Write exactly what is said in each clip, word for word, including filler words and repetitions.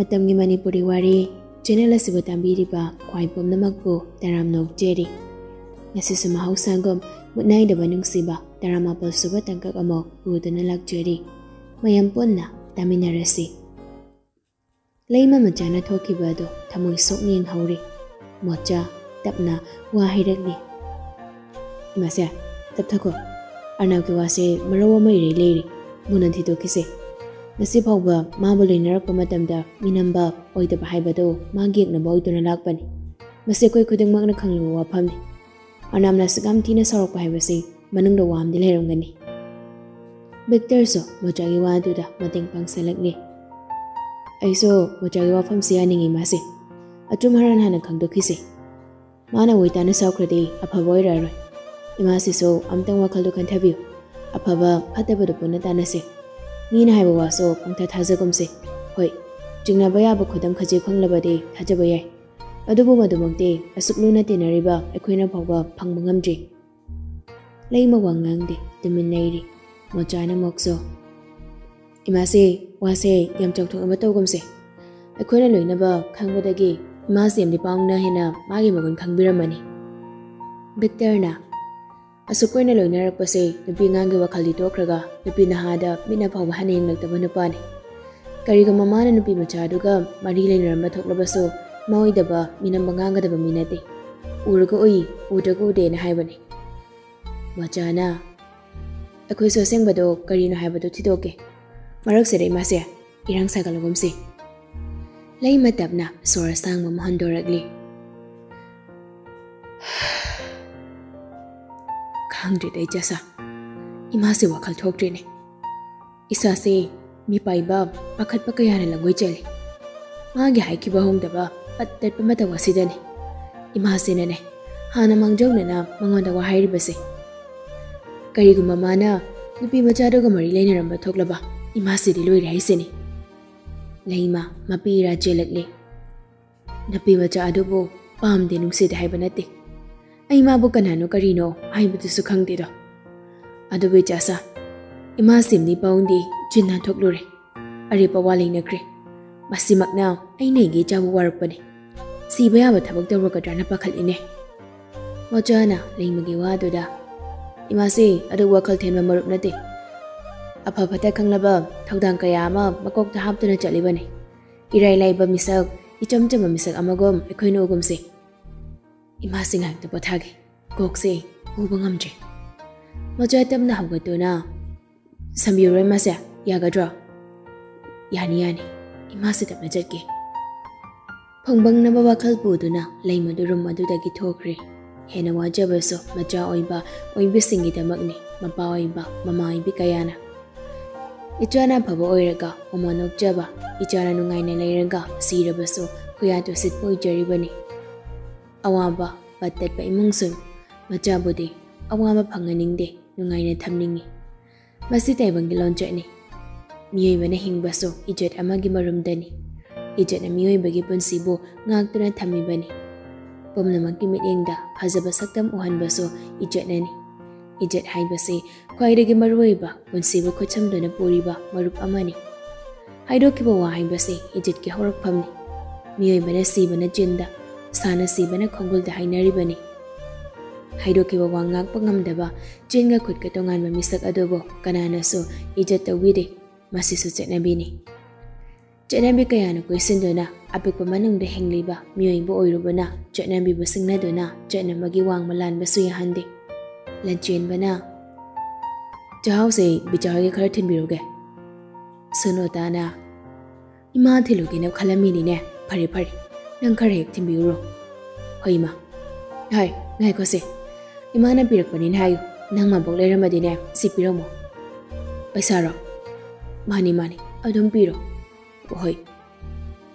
ꯃꯇꯝꯒꯤ ꯃꯅꯤꯄꯨꯔꯤ ꯋꯥꯔꯤ ꯆꯦꯅꯦꯜ ꯑꯁꯤꯕꯨ ꯇꯥꯕꯤꯔꯤꯕ ꯈ꯭ꯋꯥꯏ ꯄꯨꯝꯅꯃꯛꯄꯨ ꯇꯔꯥꯝꯅ ꯑꯣꯛꯆꯔꯤ꯫ ꯉꯁꯤꯁꯨ ꯃꯍꯧꯁꯥꯒꯨꯝ ꯃꯨꯠꯅꯥꯏꯗꯕ ꯅꯨꯡꯁꯤꯕ ꯇꯔꯥꯃꯥꯄꯜ ꯁꯨꯕ ꯇꯥꯡꯀꯛ ꯑꯃꯨꯛ ꯄꯨꯗꯨꯅ ꯂꯥꯛꯆꯔꯤ꯫ ꯃꯌꯥꯝ ꯄꯨꯟꯅ ꯇꯥꯃꯤꯟꯅꯔꯁꯤ꯫ ꯂꯩꯃ ꯃꯆꯥꯅ ꯊꯣꯛꯈꯤꯕ ꯑꯗꯨ ꯊꯃꯣꯏ ꯁꯣꯛꯅ ꯌꯦꯡꯍꯧꯔꯤ꯫ ꯃꯣꯆꯥ ꯇꯞꯅ ꯋꯥ ꯍꯥꯏꯔꯛꯂꯤ꯫ "ꯏꯃꯥꯁꯦ, ꯇꯞꯊꯈꯣ꯫ ꯑꯔꯅꯕꯀꯤ ꯋꯥꯁꯦ ꯃꯔꯧ ꯑꯃ ꯏꯔꯩ ꯂꯩꯔꯤ꯫ ꯃꯨꯟꯅ ꯊꯤꯗꯣꯛꯈꯤꯁꯦ꯫ ꯉꯁꯤ ꯐꯥꯎꯕ ꯃꯥꯕꯨ ꯂꯣꯏꯅꯔꯛꯄ ꯃꯇꯝꯗ ꯃꯤꯅꯝꯕ ꯑꯣꯏꯗꯕ ꯍꯥꯏꯕꯗꯨ ꯃꯥꯒꯤ ꯌꯦꯛꯅꯕ ꯑꯣꯏꯗꯨꯅ ꯂꯥꯛꯄꯅꯤ꯫ ꯃꯁꯤ ꯑꯩꯈꯣꯏ ꯈꯨꯗꯤꯡꯃꯛꯅ ꯈꯪꯂꯕ ꯋꯥꯐꯝꯅꯤ꯫ ꯑꯔꯅꯕꯅ ꯑꯁꯨꯛ ꯌꯥꯝ ꯊꯤꯅ ꯁꯥꯎꯔꯛꯄ ꯍꯥꯏꯕꯁꯤ ꯃꯅꯨꯡꯗ ꯋꯥ ꯑꯃꯗꯤ ꯂꯩꯔꯝꯒꯅꯤ꯫" ꯚꯤꯛꯇꯔꯁꯨ ꯃꯣꯆꯥꯒꯤ ꯋꯥ ꯑꯗꯨꯗ ꯃꯇꯦꯡ ꯄꯥꯡꯁꯜꯂꯛꯂꯤ꯫ "ꯑꯩꯁꯨ ꯃꯣꯆꯥꯒꯤ ꯋꯥꯐꯝꯁꯤ ꯌꯥꯅꯤꯡꯉꯤ ꯏꯃꯥꯁꯦ꯫ ꯑꯆꯨꯝ ꯑꯔꯥꯟ ꯍꯥꯟꯅ ꯈꯪꯗꯣꯛꯈꯤꯁꯦ꯫ ꯃꯥꯅ ꯑꯣꯏꯇꯥꯅ ꯁꯥꯎꯈ꯭ꯔꯗꯤ ꯑꯐꯕ ꯑꯣꯏꯔꯛꯑꯔꯣꯏ꯫ ꯏꯃꯥꯁꯤꯁꯨ ꯑꯝꯇꯪ ꯋꯥꯈꯜꯗꯣ ꯈꯟꯊꯕꯤꯌꯨ꯫ ꯑꯐꯕ ꯐꯠꯇꯕꯗꯨ ꯄꯨꯟꯅ ꯇꯥꯟꯅꯁꯦ꯫ ꯃꯤꯅ ꯍꯥꯏꯕ ꯋꯥꯁꯨ ꯄꯪꯊꯥ ꯊꯥꯖꯒꯨꯝꯁꯦ꯫ ꯍꯣꯏ, ꯆꯤꯡꯅꯕ ꯌꯥꯕ ꯈꯨꯗꯝ ꯈꯖꯤꯛ ꯐꯪꯂꯕꯗꯤ ꯊꯥꯖꯕ ꯌꯥꯏ꯫ ꯑꯗꯨꯕꯨ ꯃꯗꯨꯃꯛꯇꯤ ꯑꯁꯨꯛ ꯂꯨꯅ ꯇꯤꯟꯅꯔꯤꯕ ꯑꯩꯈꯣꯏꯅ ꯐꯥꯎꯕ ꯐꯪꯕ ꯉꯝꯗ꯭ꯔꯤ꯫" ꯂꯩꯃ ꯋꯥ ꯉꯥꯡꯗꯦ, ꯇꯨꯃꯤꯟ ꯂꯩꯔꯤ꯫ ꯃꯣꯆꯥꯅ ꯃꯣꯛꯁꯣ, "ꯏꯃꯥꯁꯦ, ꯋꯥꯁꯦ ꯌꯥꯝ ꯆꯥꯎꯊꯣꯛꯅꯕ ꯇꯧꯒꯨꯝꯁꯦ꯫ ꯑꯩꯈꯣꯏꯅ ꯂꯣꯏꯅꯕ ꯈꯪꯕꯗꯒꯤ ꯏꯃꯥꯁꯦ ꯌꯥꯝꯗꯤ ꯄꯥꯎꯅ ꯍꯦꯟꯅ ꯃꯥꯒꯤ ꯃꯒꯨꯟ ꯈꯪꯕꯤꯔꯝꯃꯅꯤ꯫" ꯚꯤꯛꯇꯔꯅ, "ꯑꯁꯨꯛ ꯀꯨꯏꯅ ꯂꯣꯏꯅꯔꯛꯄꯁꯦ ꯅꯨꯄꯤ ꯑꯉꯥꯡꯒꯤ ꯋꯥꯈꯜꯗꯤ ꯇꯣꯛꯈ꯭ꯔꯒ ꯅꯨꯄꯤ ꯅꯍꯥꯗ ꯃꯤꯠꯅ ꯐꯥꯎꯕ ꯍꯟꯅ ꯌꯦꯡꯂꯛꯇꯕ ꯅꯨꯄꯥꯅꯤ꯫ ꯀꯔꯤꯒꯨꯝꯕ ꯃꯥꯅ ꯅꯨꯄꯤ ꯃꯆꯥꯗꯨꯒ ꯃꯔꯤ ꯂꯩꯅꯔꯝꯕ ꯊꯣꯛꯂꯕꯁꯨ ꯃꯥꯑꯣꯏꯗꯕ ꯃꯤꯅꯝꯕ ꯉꯥꯡꯒꯗꯕ ꯃꯤ ꯅꯠꯇꯦ꯫ ꯎꯔꯒ ꯎꯏ, ꯎꯗ꯭ꯔꯒ ꯎꯗꯦꯅ ꯍꯥꯏꯕꯅꯤ꯫" ꯃꯣꯆꯥꯅ, "ꯑꯩꯈꯣꯏꯁꯨ ꯑꯁꯦꯡꯕꯗꯣ ꯀꯔꯤꯅꯣ ꯍꯥꯏꯕꯗꯨ ꯊꯤꯗꯣꯛꯀꯦ꯫ ꯃꯔꯛꯁꯤꯗ ꯏꯃꯥꯁꯦ, ꯏꯔꯥꯡ ꯁꯥꯒꯠꯂꯒꯨꯝꯁꯤ꯫" ꯂꯩꯃ ꯇꯞꯅ ꯁꯣꯔ ꯑꯁꯥꯡꯕ ꯑꯃ ꯍꯣꯟꯗꯣꯔꯛꯂꯤ꯫ "ꯈꯪꯗ꯭ꯔꯦꯗ ꯏꯆꯥꯁꯥ, ꯏꯃꯥꯁꯦ ꯋꯥꯈꯜ ꯊꯣꯛꯇ꯭ꯔꯦꯅꯦ꯫ ꯏꯁꯥꯁꯦ ꯃꯤꯄꯥꯏꯕ ꯄꯥꯈꯠꯄ ꯀꯌꯥꯅ ꯂꯪꯒꯣꯏ ꯆꯦꯜꯂꯤ꯫ ꯃꯥꯒꯤ ꯍꯥꯏꯈꯤꯕ ꯍꯣꯡꯗꯕ ꯄꯠ ꯇꯠꯄ ꯃꯇꯧ ꯑꯁꯤꯗꯅꯤ ꯏꯃꯥꯁꯤꯅꯅꯦ ꯍꯥꯟꯅ ꯃꯥꯡꯖꯧꯅꯅ ꯃꯉꯣꯟꯗ ꯋꯥ ꯍꯥꯏꯔꯤꯕꯁꯦ꯫ ꯀꯔꯤꯒꯨꯝꯕ ꯃꯥꯅ ꯅꯨꯄꯤ ꯃꯆꯥꯗꯨꯒ ꯃꯔꯤ ꯂꯩꯅꯔꯝꯕ ꯊꯣꯛꯂꯕ ꯏꯃꯥꯁꯤꯗꯤ ꯂꯣꯏꯔꯦ ꯍꯥꯏꯁꯤꯅꯤ꯫" ꯂꯩꯃ ꯃꯄꯤ ꯏꯔꯥ ꯆꯦꯜꯂꯛꯂꯦ꯫ "ꯅꯨꯄꯤ ꯃꯆꯥ ꯑꯗꯨꯕꯨ ꯄꯥꯝꯗꯦ ꯅꯨꯡꯁꯤꯗꯦ ꯍꯥꯏꯕ ꯅꯠꯇꯦ꯫ ꯑꯩ ꯃꯥꯕꯨ ꯀꯅꯥꯅꯣ ꯀꯔꯤꯅꯣ ꯍꯥꯏꯕꯗꯨꯁꯨ ꯈꯪꯗꯦꯗꯣ꯫ ꯑꯗꯨꯕꯨ ꯏꯆꯥꯁꯥ, ꯏꯃꯥ ꯁꯤꯝꯅꯤ ꯄꯥꯎꯗꯤ ꯆꯤꯟ ꯅꯥꯟꯊꯣꯛꯂꯨꯔꯦ꯫ ꯑꯔꯦꯞꯄ ꯋꯥ ꯂꯩꯅꯈ꯭ꯔꯦ꯫ ꯃꯁꯤꯃꯛꯅ ꯑꯩꯅ ꯑꯩꯒꯤ ꯏꯆꯥꯕꯨ ꯋꯥꯔꯛꯄꯅꯤ꯫ ꯁꯤꯕ ꯌꯥꯕ ꯊꯕꯛ ꯇꯧꯔꯛꯀꯗ꯭ꯔꯥꯅ ꯄꯥꯈꯠꯂꯤꯅꯦ꯫ ꯃꯆꯥꯅ ꯂꯩꯃꯒꯤ ꯋꯥꯗꯨꯗ, "ꯏꯃꯥꯁꯤ ꯑꯗꯨ ꯋꯥꯈꯜ ꯊꯦꯟꯕ ꯃꯔꯨꯞ ꯅꯠꯇꯦ꯫ ꯑꯐ ꯐꯠꯇ ꯈꯪꯂꯕ ꯊꯧꯗꯥꯡ ꯀꯌꯥ ꯑꯃ ꯃꯀꯣꯛꯇ ꯍꯥꯞꯇꯨꯅ ꯆꯠꯂꯤꯕꯅꯤ꯫ ꯏꯔꯥꯏ ꯂꯥꯏꯕ ꯃꯤꯁꯛ, ꯏꯆꯝ ꯆꯝꯕ ꯃꯤꯁꯛ ꯑꯃꯒꯨꯝ ꯑꯩꯈꯣꯏꯅ ꯎꯒꯨꯝꯁꯤ꯫" "ꯏꯃꯥꯁꯤ ꯉꯥꯏꯍꯥꯛꯇ ꯄꯣꯊꯥꯒꯦ꯫ ꯀꯣꯛꯁꯦ ꯄꯨꯕ ꯉꯝꯗ꯭ꯔꯦ꯫" ꯃꯆꯥ ꯇꯞꯅ ꯍꯧꯒꯠꯇꯨꯅ, "ꯁꯝꯕꯤꯔꯣꯏ ꯃꯁꯦ, ꯌꯥꯒꯗ꯭ꯔꯣ?" "ꯌꯥꯅꯤ, ꯌꯥꯅꯤ꯫ ꯏꯃꯥꯁꯤ ꯇꯞꯅ ꯆꯠꯀꯦ꯫" ꯐꯪꯕꯪꯅꯕ ꯋꯥꯈꯜ ꯄꯨꯗꯨꯅ ꯂꯩꯃꯗꯨ ꯔꯨꯝ ꯑꯗꯨꯗꯒꯤ ꯊꯣꯛꯈ꯭ꯔꯦ꯫ ꯍꯦꯟꯅ ꯋꯥꯖꯕꯁꯨ ꯃꯆꯥ ꯑꯣꯏꯕ ꯑꯣꯏꯕꯤꯁꯤꯡꯒꯤꯗꯃꯛꯅꯤ, ꯃꯄꯥ ꯑꯣꯏꯕ ꯃꯃꯥ ꯑꯣꯏꯕꯤ ꯀꯌꯥꯅ꯫ ꯏꯆꯥꯅ ꯑꯐꯕ ꯑꯣꯏꯔꯒ ꯃꯃꯥ ꯅꯣꯛꯆꯕ, ꯏꯆꯥꯅ ꯅꯨꯡꯉꯥꯏꯅ ꯂꯩꯔꯒ ꯁꯤꯔꯕꯁꯨ ꯈꯨꯌꯥ ꯇꯨꯁꯤꯠꯄ ꯑꯣꯏꯖꯔꯤꯕꯅꯤ꯫ ꯑꯋꯥꯕ ꯄꯠ ꯇꯠꯄ ꯏꯃꯨꯡꯁꯨ ꯃꯆꯥꯕꯨꯗꯤ ꯑꯋꯥꯕ ꯐꯪꯍꯟꯅꯤꯡꯗꯦ, ꯅꯨꯡꯉꯥꯏꯅ ꯊꯝꯅꯤꯡꯉꯤ꯫ ꯃꯁꯤ ꯇꯥꯏꯕꯪꯒꯤ ꯂꯣꯟꯆꯠꯅꯤ꯫ ꯃꯤꯑꯣꯏꯕꯅ ꯍꯤꯡꯕꯁꯨ ꯏꯖꯠ ꯑꯃꯒꯤ ꯃꯔꯨꯝꯗꯅꯤ꯫ ꯏꯖꯠꯅ ꯃꯤꯑꯣꯏꯕꯒꯤ ꯄꯨꯟꯁꯤꯕꯨ ꯉꯥꯛꯇꯨꯅ ꯊꯝꯃꯤꯕꯅꯤ꯫ ꯄꯨꯝꯅꯃꯛꯀꯤ ꯃꯤꯠꯌꯦꯡꯗ ꯐꯖꯕ ꯁꯛꯇꯝ ꯎꯍꯟꯕꯁꯨ ꯏꯖꯠꯅꯅꯤ꯫ ꯏꯖꯠ ꯍꯥꯏꯕꯁꯤ ꯈ꯭ꯋꯥꯏꯗꯒꯤ ꯃꯔꯨꯑꯣꯏꯕ ꯄꯨꯟꯁꯤꯕꯨ ꯈꯨꯠꯁꯝꯗꯨꯅ ꯄꯨꯔꯤꯕ ꯃꯔꯨꯞ ꯑꯃꯅꯤ꯫ ꯍꯥꯏꯗꯣꯛꯈꯤꯕ ꯋꯥ ꯍꯥꯏꯕꯁꯤ ꯏꯖꯠꯀꯤ ꯍꯧꯔꯛꯐꯝꯅꯤ꯫ ꯃꯤꯑꯣꯏꯕꯅ ꯁꯤꯕꯅ ꯆꯤꯟꯗ, ꯁꯥꯅ ꯁꯤꯕꯅ ꯈꯣꯡꯒꯨꯜꯗ ꯍꯥꯏꯅꯔꯤꯕꯅꯤ꯫ ꯍꯥꯏꯗꯣꯛꯈꯤꯕ ꯋꯥ ꯉꯥꯛꯄ ꯉꯝꯗꯕ, ꯆꯤꯟꯒ ꯈꯨꯠꯀ ꯇꯣꯉꯥꯟꯕ ꯃꯤꯁꯛ ꯑꯗꯨꯕꯨ ꯀꯅꯥꯅꯁꯨ ꯏꯖꯠ ꯇꯧꯕꯤꯗꯦ꯫ ꯃꯁꯤꯁꯨ ꯆꯠꯅꯕꯤꯅꯤ꯫ ꯆꯠꯅꯕꯤ ꯀꯌꯥꯅ ꯀꯣꯏꯁꯤꯟꯗꯨꯅ ꯑꯄꯤꯛꯄ ꯃꯅꯨꯡꯗ ꯍꯤꯡꯂꯤꯕ ꯃꯤꯑꯣꯏꯕ ꯑꯣꯏꯔꯨꯕꯅ ꯆꯠꯅꯕꯤꯕꯨ ꯁꯤꯡꯅꯗꯨꯅ ꯆꯠꯅꯕꯒꯤ ꯋꯥꯡꯃ ꯂꯥꯟꯕꯁꯨ ꯌꯥꯍꯟꯗꯦ꯫ ꯂꯟꯆꯦꯟꯕꯅ, "ꯆꯥꯛꯍꯥꯎꯁꯦ ꯕꯤꯆꯥ ꯍꯣꯏꯒꯤ ꯈꯔ ꯊꯤꯟꯕꯤꯔꯨꯒꯦ꯫" ꯁꯨꯅꯣꯇꯥꯅ, "ꯏꯃꯥ ꯊꯤꯜꯂꯨꯒꯦꯅ ꯈꯜꯂꯝꯃꯤꯅꯤꯅꯦ꯫ ꯐꯔꯦ, ꯐꯔꯦ, ꯅꯪ ꯈꯔ ꯍꯦꯛ ꯊꯤꯟꯕꯤꯔꯨꯔꯣ꯫" "ꯍꯣꯏ, ꯏꯃꯥ꯫" "ꯍꯥꯏ, ꯉꯥꯏꯈꯣꯁꯦ꯫ ꯏꯃꯥꯅ ꯄꯤꯔꯛꯄꯅꯤꯅ ꯍꯥꯏꯌꯨ꯫ ꯅꯪ ꯃꯕꯣꯛ ꯂꯩꯔꯝꯃꯗꯤꯅꯦ, ꯁꯤ ꯄꯤꯔꯝꯃꯣ꯫" "ꯄꯩꯁꯥꯔꯣ?" "ꯃꯥꯅꯤ, ꯃꯥꯅꯤ, ꯑꯗꯨꯝ ꯄꯤꯔꯣ꯫" "ꯍꯣꯏ꯫"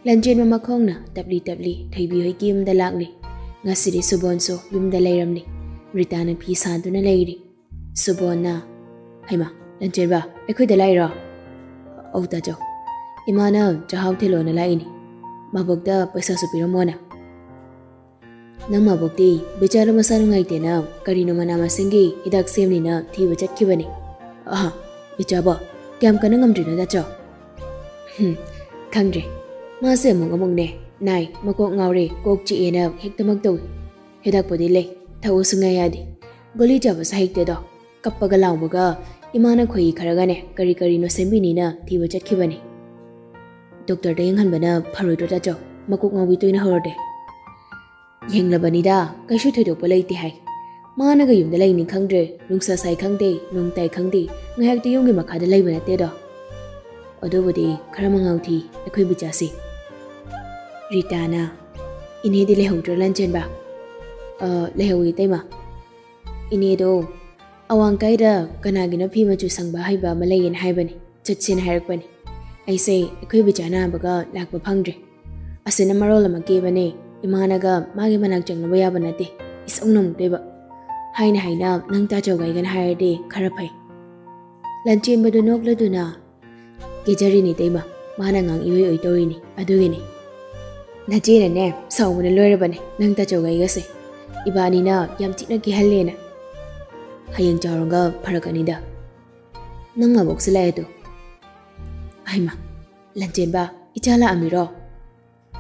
ꯂꯟꯆꯦꯟꯕ ꯃꯈꯣꯡꯅ ꯇꯞꯂꯤ ꯇꯞꯂꯤ ꯊꯣꯏꯕꯤ ꯍꯣꯏꯒꯤ ꯌꯨꯝꯗ ꯂꯥꯛꯂꯤ꯫ ꯉꯁꯤꯗꯤ ꯁꯨꯕꯣꯟꯁꯨ ꯌꯨꯝꯗ ꯂꯩꯔꯝꯂꯤ꯫ ꯔꯤꯇꯥꯅ ꯐꯤ ꯁꯥꯗꯨꯅ ꯂꯩꯔꯤ꯫ ꯁꯨꯕꯣꯟꯅ, "ꯍꯩꯃꯥ, ꯂꯟꯆꯦꯟꯕ, ꯑꯩꯈꯣꯏꯗ ꯂꯥꯛꯏꯔꯣ?" "ꯑꯧ, ꯇꯥꯆꯧ꯫ ꯏꯃꯥꯅ ꯆꯥꯛꯍꯥꯎ ꯊꯤꯜꯂꯣꯅ ꯂꯥꯛꯏꯅꯤ꯫ ꯃꯕꯣꯛꯇ ꯄꯩꯁꯥꯁꯨ ꯄꯤꯔꯝꯃꯣꯅ꯫" "ꯅꯪ ꯃꯕꯣꯛꯇꯤ ꯕꯤꯆꯥꯗꯣ ꯃꯁꯥ ꯅꯨꯡꯉꯥꯏꯇꯦꯅ ꯀꯔꯤꯅꯣ ꯃꯅꯥ ꯃꯁꯤꯡꯒꯤ ꯍꯤꯗꯥꯛ ꯁꯦꯝꯅꯤꯅ ꯊꯤꯕ ꯆꯠꯈꯤꯕꯅꯤ꯫" "ꯑꯍꯥ, ꯕꯤꯆꯥꯕꯣ ꯀꯌꯥꯝ ꯀꯟꯅ ꯉꯝꯗ꯭ꯔꯤꯅꯣ, ꯇꯥꯆꯧ?" "ꯍꯨꯝ, ꯈꯪꯗ꯭ꯔꯦ꯫ ꯃꯥꯁꯦ ꯑꯃꯨꯛ ꯑꯃꯨꯛꯅꯦ ꯅꯥꯏ, ꯃꯀꯣꯛ ꯉꯥꯎꯔꯦ, ꯀꯣꯛ ꯆꯤꯛꯑꯦꯅ ꯍꯦꯛꯇꯃꯛ ꯇꯧꯏ꯫ ꯍꯤꯗꯥꯛꯄꯨꯗꯤ ꯂꯩ, ꯊꯛꯎ ꯁꯨꯡꯌꯥ ꯌꯥꯗꯦ꯫ ꯒꯨꯂꯤ ꯆꯥꯕꯁꯨ ꯍꯩꯇꯦꯗꯣ꯫ ꯀꯞꯄꯒ ꯂꯥꯎꯕꯒ ꯏꯃꯥꯅ ꯈꯣꯏꯍꯤ ꯈꯔꯒꯅꯦ ꯀꯔꯤ ꯀꯔꯤꯅꯣ ꯁꯦꯝꯕꯤꯅꯤꯅ ꯊꯤꯕ ꯆꯠꯈꯤꯕꯅꯤ꯫ ꯗꯣꯛꯇꯔꯗ ꯌꯦꯡꯍꯟꯕꯅ ꯐꯔꯣꯏꯗ꯭ꯔꯣ ꯇꯥꯆꯧ? ꯃꯀꯣꯛ ꯉꯥꯎꯕꯤ ꯇꯣꯏꯅ ꯍꯧꯔꯗꯤ꯫ ꯌꯦꯡꯂꯕꯅꯤꯗ, ꯀꯩꯁꯨ ꯊꯣꯏꯗꯣꯛꯄ ꯂꯩꯇꯦ ꯍꯥꯏ꯫ ꯃꯥꯅꯒ ꯌꯨꯝꯗ ꯂꯩꯅꯤ ꯈꯪꯗ꯭ꯔꯦ, ꯅꯨꯡꯁꯥ ꯁꯥꯏ ꯈꯪꯗꯦ, ꯅꯣꯡ ꯇꯥꯏ ꯈꯪꯗꯦ, ꯉꯥꯏꯍꯥꯛꯇꯤ ꯌꯨꯝꯒꯤ ꯃꯈꯥꯗ ꯂꯩꯕ ꯅꯠꯇꯦꯗꯣ꯫ ꯑꯗꯨꯕꯨꯗꯤ ꯈꯔ ꯃꯉꯥꯎ ꯊꯤ ꯑꯩꯈꯣꯏ ꯕꯤꯆꯥꯁꯤ꯫ ꯔꯤꯇꯥꯅ, "ꯏꯅꯦꯗꯤ ꯂꯩꯍꯧꯗ꯭ꯔꯣ ꯂꯟꯆꯦꯟꯕ?" "ꯑ, ꯂꯩꯍꯧꯏ ꯏꯇꯩꯃ꯫ ꯏꯅꯦꯗꯣ ꯑꯋꯥꯡ ꯀꯥꯏꯗ ꯀꯅꯥꯒꯤꯅꯣ ꯐꯤ ꯃꯆꯨ ꯁꯪꯕ ꯍꯩꯕ ꯑꯃ ꯂꯩꯌꯦꯅ ꯍꯥꯏꯕꯅꯤ, ꯆꯠꯁꯦꯅ ꯍꯥꯏꯔꯛꯄꯅꯤ꯫ ꯑꯩꯁꯦ ꯑꯩꯈꯣꯏ ꯕꯤꯆꯥ ꯅꯥꯕꯒ ꯂꯥꯛꯄ ꯐꯪꯗ꯭ꯔꯦ꯫ ꯑꯁꯤꯅ ꯃꯔꯣꯜ ꯑꯃ ꯀꯦꯕꯅꯦ, ꯏꯃꯥꯅꯒ ꯃꯥꯒꯤ ꯃꯅꯥꯛ ꯆꯪꯅꯕ ꯌꯥꯕ ꯅꯠꯇꯦ꯫ ꯏꯁꯧ ꯅꯃꯨꯛꯇꯣꯏꯕ꯫ ꯍꯥꯏꯅ ꯍꯥꯏꯅ ꯅꯪ ꯇꯥꯆꯧꯒ ꯑꯩꯒꯅ ꯍꯥꯏꯔꯗꯤ ꯈꯔ ꯐꯩ꯫" ꯂꯟꯆꯦꯟꯕꯗꯨ ꯅꯣꯛꯂꯗꯨꯅ, "ꯀꯦꯖꯔꯤꯅꯤ ꯏꯇꯩꯃ, ꯃꯥꯅ ꯉꯥꯡ ꯏꯑꯣꯏ ꯑꯣꯏ ꯇꯧꯔꯤꯅꯤ, ꯑꯗꯨꯒꯤꯅꯤ꯫ ꯅꯆꯦꯅꯅꯦ ꯁꯥꯎꯕꯅ ꯂꯣꯏꯔꯕꯅꯦ ꯅꯪ ꯇꯥꯆꯧꯒ ꯑꯩꯒꯁꯦ꯫ ꯏꯕꯥꯅꯤꯅ ꯌꯥꯝ ꯊꯤꯅ ꯀꯤꯍꯜꯂꯦꯅ꯫ ꯍꯌꯦꯡ ꯆꯥꯎꯔꯒ ꯐꯔꯛꯀꯅꯤꯗ꯫ ꯅꯪ ꯃꯕꯣꯛꯁꯨ ꯂꯥꯛꯑꯦ ꯇꯨ꯫" "ꯍꯩꯃ, ꯂꯟꯆꯦꯟꯕ, ꯏꯆꯥ ꯂꯥꯛꯑꯝꯃꯤꯔꯣ?"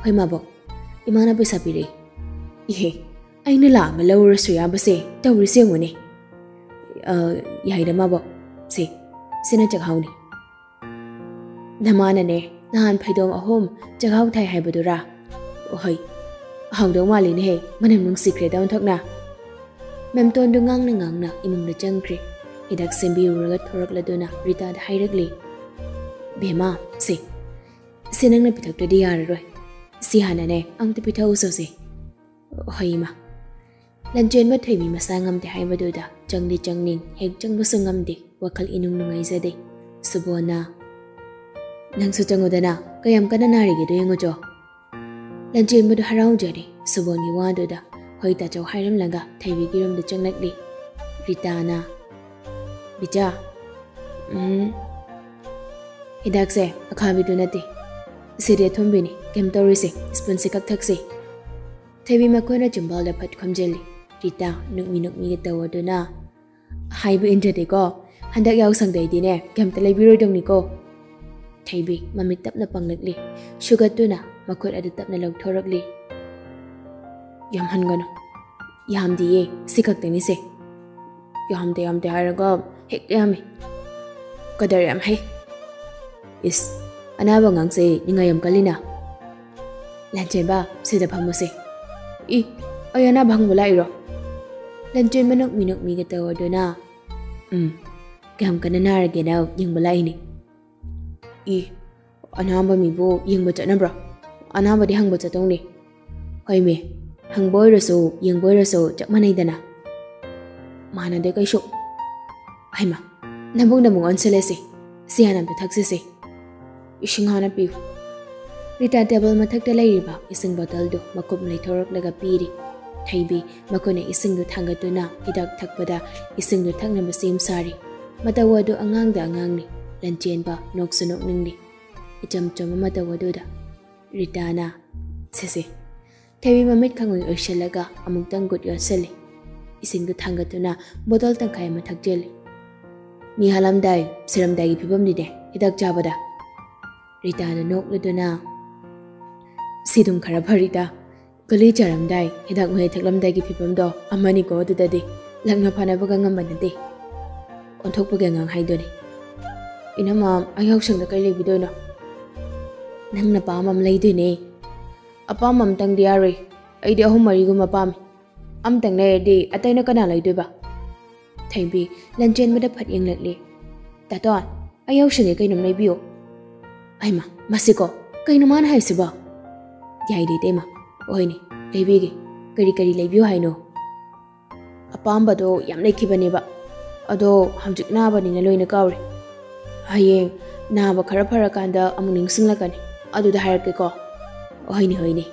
"ꯍꯣꯏ ꯃꯕꯣꯛ, ꯏꯃꯥꯅ ꯄꯩꯁꯥ ꯄꯤꯔꯛꯏ꯫" "ꯏꯍꯦ, ꯑꯩꯅ ꯂꯥꯛꯑꯒ ꯂꯧꯔꯁꯨ ꯌꯥꯕꯁꯦ ꯇꯧꯔꯤꯁꯦ ꯌꯦꯡꯉꯨꯅꯦ꯫" "ꯑ, ꯌꯥꯏꯗ ꯃꯕꯣꯛ, ꯁꯦ, ꯁꯤꯅ ꯆꯥꯛꯍꯥꯎꯅꯤ꯫" "ꯅꯃꯥꯅꯅꯦ ꯅꯍꯥꯟ ꯐꯩꯗꯣꯝ ꯑꯍꯨꯝ ꯆꯥꯛꯍꯥꯎ ꯊꯥꯏ ꯍꯥꯏꯕꯗꯨꯔꯥ? ꯍꯣꯏ, ꯍꯥꯎꯗꯧ ꯃꯥꯜꯂꯤꯅꯦꯍꯦ, ꯃꯅꯝ ꯅꯨꯡꯁꯤꯈ꯭ꯔꯦꯗ ꯑꯣꯟꯊꯣꯛꯅ꯫" ꯃꯦꯝꯇꯣꯟꯗꯨ ꯉꯥꯡꯅ ꯉꯥꯡꯅ ꯏꯃꯨꯡꯗ ꯆꯪꯈ꯭ꯔꯦ꯫ ꯍꯤꯗꯥꯛ ꯁꯦꯝꯕꯤꯔꯨꯔꯒ ꯊꯣꯔꯛꯂꯗꯨꯅ ꯔꯤꯇꯥꯗ ꯍꯥꯏꯔꯛꯂꯤ, "ꯕꯦꯝꯃ, ꯁꯦ, ꯁꯦ ꯅꯪꯅ ꯄꯤꯊꯛꯇ꯭ꯔꯗꯤ ꯌꯥꯔꯔꯣꯏ꯫ ꯁꯤ ꯍꯥꯟꯅꯅꯦ ꯑꯝꯇ ꯄꯤꯊꯛꯎꯁꯣꯁꯦ꯫" "ꯍꯣꯏ ꯏꯃꯥ꯫" ꯂꯟꯆꯦꯟꯕ ꯊꯣꯏꯕꯤ ꯃꯁꯥ ꯉꯝꯗꯦ ꯍꯥꯏꯕꯗꯨꯗ ꯆꯪꯗꯤ ꯆꯪꯅꯤꯡ, ꯍꯦꯛ ꯆꯪꯕꯁꯨ ꯉꯝꯗꯦ, ꯋꯥꯈꯜ ꯏꯅꯨꯡ ꯅꯨꯡꯉꯥꯏꯖꯗꯦ꯫ ꯁꯨꯕꯣꯟꯅ, "ꯅꯪꯁꯨ ꯆꯪꯉꯨꯗꯅ, ꯀꯌꯥꯝ ꯀꯟꯅ ꯅꯥꯔꯤꯒꯦꯗꯣ ꯌꯦꯡꯉꯨꯆꯣ꯫" ꯂꯟꯆꯦꯟꯕꯗꯨ ꯍꯔꯥꯎꯖꯔꯦ ꯁꯨꯕꯣꯟꯒꯤ ꯋꯥꯗꯨꯗ꯫ ꯍꯣꯏ ꯇꯥꯆꯧ ꯍꯥꯏꯔꯝꯂꯒ ꯊꯣꯏꯕꯤꯒꯤ ꯔꯨꯝꯗ ꯆꯪꯂꯛꯂꯤ꯫ ꯔꯤꯇꯥꯅ, "ꯕꯤꯇꯥ, ꯎꯝ, ꯍꯤꯗꯥꯛꯁꯦ ꯑꯈꯥꯕꯤꯗꯨ ꯅꯠꯇꯦ, ꯁꯤꯗꯤ ꯑꯊꯨꯝꯕꯤꯅꯤ, ꯀꯩꯝ ꯇꯧꯔꯣꯏꯁꯦ, ꯁ꯭ꯄꯨꯟꯁꯦ ꯀꯛꯊꯛꯁꯦ꯫" ꯊꯣꯏꯕꯤ ꯃꯈꯣꯏꯅ ꯆꯤꯝꯕꯥꯜꯗ ꯐꯠ ꯈꯣꯝꯖꯤꯜꯂꯤ꯫ ꯔꯤꯇꯥ ꯅꯨꯛꯃꯤ ꯅꯨꯛꯃꯤꯒ ꯇꯧꯔꯗꯨꯅ, "ꯍꯥꯏꯕ ꯏꯟꯗ꯭ꯔꯗꯤꯀꯣ, ꯍꯟꯗꯛ ꯌꯥꯎꯁꯪꯗꯩꯗꯤꯅꯦ ꯀꯩꯝꯇ ꯂꯩꯕꯤꯔꯣꯏꯗꯧꯅꯤꯀꯣ꯫" ꯊꯩꯕꯤ ꯃꯃꯤꯠ ꯇꯞꯅ ꯄꯥꯡꯂꯛꯂꯤ꯫ ꯁꯨꯒꯠꯇꯨꯅ ꯃꯈꯨꯠ ꯑꯗꯨ ꯇꯞꯅ ꯂꯧꯊꯣꯔꯛꯂꯤ꯫ "ꯌꯥꯝꯍꯟꯒꯅꯨ꯫ ꯌꯥꯝꯗꯤꯌꯦ, ꯁꯤ ꯈꯛꯇꯅꯤꯁꯦ꯫ ꯌꯥꯝꯗꯦ ꯌꯥꯝꯗꯦ ꯍꯥꯏꯔꯒ ꯍꯦꯛꯇ ꯌꯥꯝꯃꯤ꯫ ꯀꯗꯔ ꯌꯥꯝ ꯍꯩ꯫ ꯏꯁ, ꯑꯅꯥꯕ ꯑꯉꯥꯡꯁꯦ ꯅꯤꯡꯉꯥꯏ ꯌꯥꯝ ꯀꯜꯂꯤꯅ꯫ ꯂꯥꯟꯆꯦꯟꯕ, ꯁꯤꯗ ꯐꯝꯃꯨꯁꯦ꯫" "ꯏ, ꯑꯩ ꯑꯅꯥꯕ ꯍꯪꯕ ꯂꯥꯛꯏꯔꯣ?" ꯂꯥꯟꯆꯦꯟꯕ ꯅꯣꯛꯃꯤ ꯅꯣꯛꯃꯤꯒ ꯇꯧꯔꯗꯨꯅ, "ꯎꯝ, ꯀꯌꯥꯝ ꯀꯟꯅ ꯅꯥꯔꯒꯦꯅ ꯌꯦꯡꯕ ꯂꯥꯛꯏꯅꯦ꯫" "ꯏ, ꯑꯅꯥꯕ ꯃꯤꯕꯨ ꯌꯦꯡꯕ ꯆꯠꯅꯕ꯭ꯔꯣ? ꯑꯅꯥꯕꯗꯤ ꯍꯪꯕ ꯆꯠꯇꯧꯅꯤ꯫" "ꯍꯣꯏꯃꯦ, ꯍꯪꯕ ꯑꯣꯏꯔꯁꯨ ꯌꯦꯡꯕ ꯑꯣꯏꯔꯁꯨ ꯆꯞ ꯃꯥꯟꯅꯩꯗꯅ꯫" "ꯃꯥꯟꯅꯗꯦ ꯀꯩꯁꯨ꯫" "ꯍꯩꯃꯥ, ꯅꯕꯨꯡ ꯅꯕꯨꯡ ꯑꯣꯟꯁꯤꯜꯂꯁꯤ꯫ ꯁꯤ ꯍꯥꯟꯅ ꯑꯝꯇ ꯊꯛꯁꯤꯁꯦ꯫ ꯏꯁꯤꯡ ꯍꯥꯟꯅ ꯄꯤꯌꯨ꯫" ꯔꯤꯇꯥ ꯇꯦꯕꯜ ꯃꯊꯛꯇ ꯂꯩꯔꯤꯕ ꯏꯁꯤꯡ ꯕꯣꯇꯜꯗꯨ ꯃꯈꯨꯝ ꯂꯩꯊꯣꯔꯛꯂꯒ ꯄꯤꯔꯤ꯫ ꯊꯩꯕꯤ ꯃꯈꯨꯠꯅ ꯏꯁꯤꯡꯗꯨ ꯊꯥꯡꯒꯠꯇꯨꯅ ꯍꯤꯗꯥꯛ ꯊꯛꯄꯗ ꯏꯁꯤꯡꯗꯨ ꯊꯛꯅꯕ ꯁꯦꯝ ꯁꯥꯔꯤ꯫ ꯃꯇꯧ ꯑꯗꯨ ꯑꯉꯥꯡꯗ ꯑꯉꯥꯡꯅꯤ꯫ ꯂꯟꯆꯦꯟꯕ ꯅꯣꯛꯁꯨ ꯅꯣꯛꯅꯤꯡꯂꯤ꯫ ꯏꯆꯝ ꯆꯝꯕ ꯃꯇꯧ ꯑꯗꯨꯗ ꯔꯤꯇꯥꯅ, "ꯁꯦꯁꯦ꯫" ꯊꯩꯕꯤ ꯃꯃꯤꯠ ꯈꯪꯉꯣꯏ ꯑꯣꯏꯁꯤꯜꯂꯒ ꯑꯃꯨꯛꯇꯪ ꯒꯨꯠ ꯌꯣꯠꯁꯤꯜꯂꯤ꯫ ꯏꯁꯤꯡꯗꯨ ꯊꯥꯡꯒꯠꯇꯨꯅ ꯕꯣꯇꯜ ꯇꯪꯈꯥꯏ ꯑꯃ ꯊꯛꯆꯤꯜꯂꯤ꯫ "ꯃꯤ ꯍꯥꯜꯂꯝꯗꯥꯏ, ꯁꯤꯔꯝꯗꯥꯏꯒꯤ ꯐꯤꯕꯝꯅꯤꯅꯦ ꯍꯤꯗꯥꯛ ꯆꯥꯕꯗ꯫" ꯔꯤꯇꯥꯅ ꯅꯣꯛꯂꯗꯨꯅ, "ꯁꯤꯗꯨꯝ ꯈꯔ ꯐꯔꯤꯗ꯫ ꯒꯨꯂꯤ ꯆꯥꯔꯝꯗꯥꯏ, ꯍꯤꯗꯥꯛ ꯃꯍꯤ ꯊꯛꯂꯝꯗꯥꯏꯒꯤ ꯐꯤꯕꯝꯗꯣ ꯑꯃꯅꯤꯀꯣ ꯑꯗꯨꯗꯗꯤ꯫ ꯂꯛꯅ ꯐꯥꯅꯕꯒ ꯉꯝꯕ ꯅꯠꯇꯦ꯫ ꯑꯣꯟꯊꯣꯛꯄꯒꯤ ꯑꯉꯥꯡ ꯍꯥꯏꯗꯨꯅꯤ꯫ ꯏꯅꯝꯃ, ꯑꯩ ꯌꯥꯎꯁꯪꯗ ꯀꯩ ꯂꯩꯕꯤꯗꯣꯏꯅꯣ?" "ꯅꯪꯅ ꯑꯄꯥꯝꯕ ꯑꯃ ꯂꯩꯗꯣꯏꯅꯦ꯫" "ꯑꯄꯥꯝꯕ ꯑꯝꯇꯪꯗꯤ ꯌꯥꯔꯣꯏ꯫ ꯑꯩꯗꯤ ꯑꯍꯨꯝ ꯃꯔꯤꯒꯨꯝꯕ ꯄꯥꯝꯃꯤ꯫ ꯑꯝꯇꯪ ꯂꯩꯔꯗꯤ ꯑꯇꯩꯅ ꯀꯅꯥ ꯂꯩꯗꯣꯏꯕ?" ꯊꯩꯕꯤ ꯂꯟꯆꯦꯟꯕꯗ ꯐꯠ ꯌꯦꯡꯂꯛꯂꯤ꯫ "ꯇꯥꯇꯣꯟ, ꯑꯩ ꯌꯥꯎꯁꯪꯒꯤ ꯀꯩꯅꯣꯝ ꯂꯩꯕꯤꯌꯨ꯫" "ꯑꯩꯃ, ꯃꯁꯤꯀꯣ, ꯀꯩꯅꯣ ꯃꯥꯅ ꯍꯥꯏꯁꯤꯕꯣ?" "ꯌꯥꯏꯗꯦ ꯏꯇꯩꯃ, ꯍꯣꯏꯅꯦ, ꯂꯩꯕꯤꯒꯦ꯫ ꯀꯔꯤ ꯀꯔꯤ ꯂꯩꯕꯤꯌꯨ ꯍꯥꯏꯅꯣ?" "ꯑꯄꯥꯝꯕꯗꯣ ꯌꯥꯝ ꯂꯩꯈꯤꯕꯅꯦꯕ, ꯑꯗꯣ ꯍꯧꯖꯤꯛ ꯅꯥꯕꯅꯤꯅ ꯂꯣꯏꯅ ꯀꯥꯎꯔꯦ꯫ ꯍꯌꯦꯡ ꯅꯥꯕ ꯈꯔ ꯐꯔꯀꯥꯟꯗ ꯑꯃꯨꯛ ꯅꯤꯡꯁꯤꯡꯂꯛꯀꯅꯤ, ꯑꯗꯨꯗ ꯍꯥꯏꯔꯛꯀꯦꯀꯣ꯫" "ꯍꯣꯏꯅꯦ, ꯍꯣꯏꯅꯦ꯫"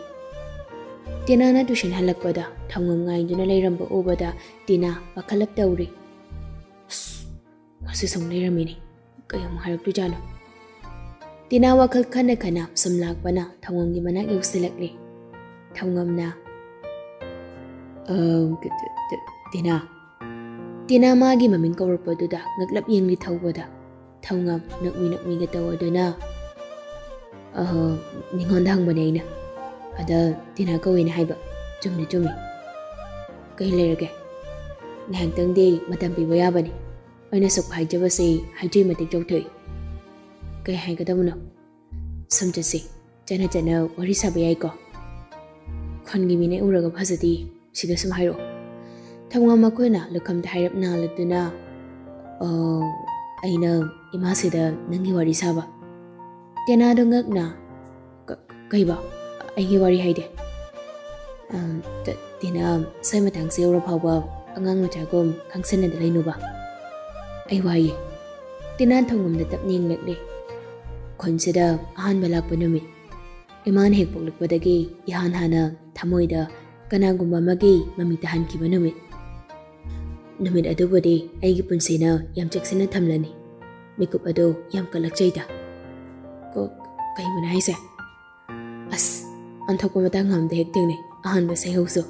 ꯇꯤꯅꯥꯅ ꯇꯨꯏꯁꯟ ꯍꯜꯂꯛꯄꯗ ꯊꯧꯉꯝ ꯉꯥꯏꯗꯨꯅ ꯂꯩꯔꯝꯕ ꯎꯕꯗ ꯇꯤꯅꯥ ꯄꯥꯈꯠꯂꯞ ꯇꯧꯔꯤ꯫ "ꯑꯁ, ꯉꯁꯤ ꯁꯨꯝ ꯂꯩꯔꯝꯃꯤꯅꯦ꯫ ꯀꯩ ꯑꯃꯨꯛ ꯍꯥꯏꯔꯛꯇꯣꯏꯖꯥꯠꯅꯣ?" ꯇꯤꯅꯥ ꯋꯥꯈꯜ ꯈꯟꯅ ꯈꯟꯅ ꯁꯨꯝ ꯂꯥꯛꯄꯅ ꯊꯧꯉꯝꯒꯤ ꯃꯅꯥꯛ ꯌꯧꯁꯤꯜꯂꯛꯂꯦ꯫ ꯊꯧꯉꯝꯅ, "ꯑ, ꯇ-, ꯇ-, ꯇ-, ꯇꯤꯅꯥ꯫" ꯇꯤꯅꯥ ꯃꯥꯒꯤ ꯃꯃꯤꯡ ꯀꯧꯔꯛꯄꯗꯨꯗ ꯉꯛꯂꯞ ꯌꯦꯡꯂꯤ ꯊꯧꯕꯗ꯫ ꯊꯧꯉꯝ ꯅꯣꯛꯃꯤ ꯅꯣꯛꯃꯤꯒ ꯇꯧꯗꯨꯅ, "ꯑꯍꯣ, ꯅꯤꯉꯣꯟꯗ ꯍꯪꯕꯅꯦ ꯑꯩꯅ꯫ ꯑꯗ ꯇꯤꯅꯥ ꯀꯧꯋꯦꯅ ꯍꯥꯏꯕ꯫ ꯆꯨꯝꯗꯤ ꯆꯨꯝꯃꯤ꯫ ꯀꯩ ꯂꯩꯔꯒꯦ? ꯉꯥꯏꯍꯥꯛꯇꯪꯗꯤ ꯃꯇꯝ ꯄꯤꯕ ꯌꯥꯕꯅꯤ꯫ ꯑꯩꯅ ꯁꯨꯛ ꯍꯥꯏꯖꯕꯁꯦ ꯍꯥꯏꯖꯩ ꯃꯇꯤꯛ ꯇꯧꯊꯣꯛꯏ꯫ ꯀꯩ ꯍꯥꯏꯒꯗꯕꯅꯣ? ꯁꯨꯝ ꯆꯠꯁꯤ꯫ ꯆꯠꯅ ꯆꯠꯅ ꯋꯥꯔꯤ ꯁꯥꯕ ꯌꯥꯏꯀꯣ? ꯈꯨꯟꯒꯤ ꯃꯤꯅ ꯎꯔꯒ ꯐꯖꯗꯦ꯫ ꯁꯤꯗ ꯁꯨꯝ ꯍꯥꯏꯔꯛꯑꯣ꯫" ꯊꯧꯉꯝ ꯃꯈꯣꯏꯅ ꯂꯨꯈꯝꯗ ꯍꯥꯏꯔꯞ ꯅꯥꯜꯂꯗꯨꯅ, "ꯑ, ꯑꯩꯅ ꯏꯃꯥꯁꯤꯗ ꯅꯪꯒꯤ ꯋꯥꯔꯤ ꯁꯥꯕ꯫" ꯇꯦꯅꯥꯗꯣ ꯉꯛꯅ, "ꯀ-, ꯀꯩꯕ? ꯑꯩꯒꯤ ꯋꯥꯔꯤ ꯍꯥꯏꯗꯤ?" "ꯑꯝ, ꯇ-, ꯇꯤꯅꯥ, ꯁ꯭ꯋꯥꯏ ꯃꯇꯥꯡꯁꯦ ꯌꯧꯔ ꯐꯥꯎꯕ ꯑꯉꯥꯡ ꯃꯆꯥꯒꯨꯝ ꯈꯪꯁꯟꯅꯗ ꯂꯩꯅꯨꯕ꯫ ꯑꯩ ꯋꯥꯏꯌꯦ꯫" ꯇꯤꯅꯥ ꯊꯧꯉꯝꯗ ꯇꯞꯅ ꯌꯦꯡꯂꯛꯂꯦ꯫ ꯈꯨꯟꯁꯤꯗ ꯑꯍꯥꯟꯕ ꯂꯥꯛꯄ ꯅꯨꯃꯤꯠ꯫ ꯏꯃꯥꯅ ꯍꯦꯛ ꯄꯣꯛꯂꯛꯄꯗꯒꯤ ꯏꯍꯥꯟ ꯍꯥꯟꯅ ꯊꯃꯣꯏꯗ ꯀꯅꯥꯒꯨꯝꯕ ꯑꯃꯒꯤ ꯃꯃꯤ ꯇꯥꯍꯟꯈꯤꯕ ꯅꯨꯃꯤꯠ꯫ ꯅꯨꯃꯤꯠ ꯑꯗꯨꯕꯨꯗꯤ ꯑꯩꯒꯤ ꯄꯨꯟꯁꯤꯅ ꯌꯥꯝ ꯆꯦꯛꯁꯤꯟꯅ ꯊꯝꯂꯅꯤ꯫ ꯃꯤꯀꯨꯞ ꯑꯗꯨ ꯌꯥꯝ ꯀꯜꯂꯛꯆꯩꯗ꯫ ꯀꯣ-, ꯀꯩꯕꯨꯅꯣ ꯍꯥꯏꯁꯦ? ꯑꯁ, ꯑꯣꯟꯊꯣꯛꯄ ꯃꯇꯥꯡ ꯑꯃꯗ ꯍꯦꯛ ꯊꯦꯡꯅꯩ, ꯑꯍꯥꯟꯕ ꯁꯩꯍꯧꯁꯨ꯫